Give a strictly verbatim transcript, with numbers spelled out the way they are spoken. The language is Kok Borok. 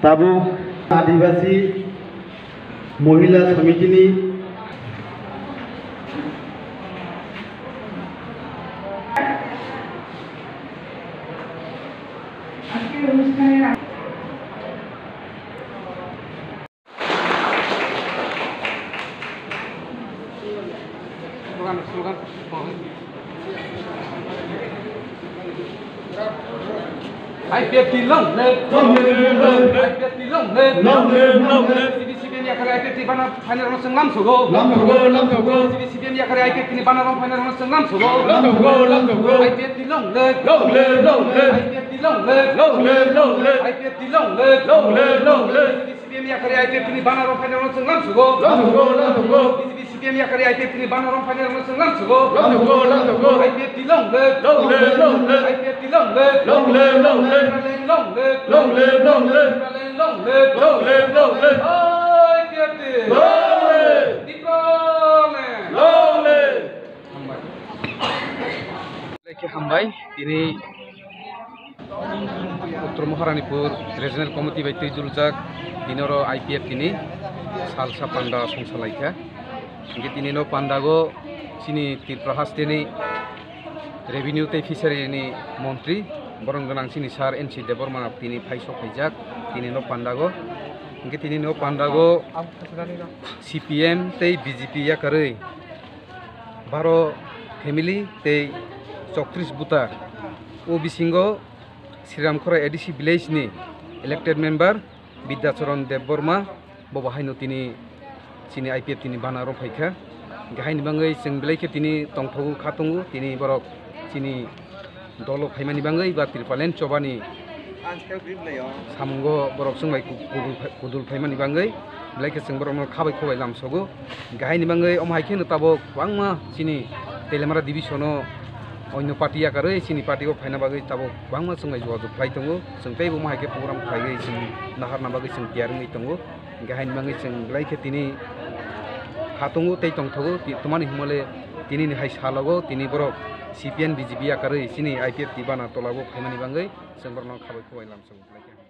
Tabuk Adibasi Mohila Samitini I P F T long live, long live, long live. I P F T long live, long live, long live. C P C P M yakari I P F T banner final round senglam sogo. Lam sogo, lam sogo. C P C P M yakari I P F T ni banner round final round senglam sogo. Lam sogo, lam sogo. I P F T long live, long live, long live. I P F T long live, long live, long live. I P F T long live, long live, long live. C P M yakari I P F T ni banner round final round senglam sogo. Lam sogo, lam sogo. C P M yakari I P F T ni banner round final round senglam sogo. Lam sogo, lam sogo. I P F T long live, long live, long live. I P F T long live, long live, long live. Tipraland long live, long live, long live. Tipraland long live, long live, long live. I P F T long live. Tipraland long live. Hambai. Belai khe hambai, tini Uttor Maharanipur Regional Committee bai twi duljak, tini oro I P F T ni salsa panda songsa laikha. Hingkhe tini no pandago chini Tripura hasteni Revenue tei Fishery ni montri, borok gwnang chini sir N C Debbarma tini phai sok phaijak, tini no pandago. Hingkhe tini no pandago C P M tei B J P yakarwi baro family tei chowtris buta. O bisingo Sriram Khorai A D C village ni elected member Bidyacharan Debbarma, bo bahaino tini chini I P F T ni bana rok phaikha. Hingkhe haini bagwi chwng belai khe tini tongthogo, kha tongo, tini borok chini dolo phaimani bagwi ba Tipraland chobani samungo borok chwng bai ku-, kudul phai-, kudul phaimani bagwi belai khe chwng borokno kha bai kho bai lamsogo. Hingkhe haini bagwi omo hai kheno tabuk kwbangma chini Teliamura division-o onyo party yakarwi chini party-o phaina bagwi tabuk kwbangma chwng bai jogajog khlai tongo. Chwng teibo omo hai khe program khlaiwi chwng naharna bagwi chwng tiyar wngwi tongo. Hingkhe haini bagwi chwng belai khe tini kha tongo tei tongthogo. Ti-, twmani hwnmale tinini hai salogo tini borok C P M B J P yakarwi chini I P F T bana tolago phaimani bagwi chwng borokno kha bai kho bai lamsogo belai khe.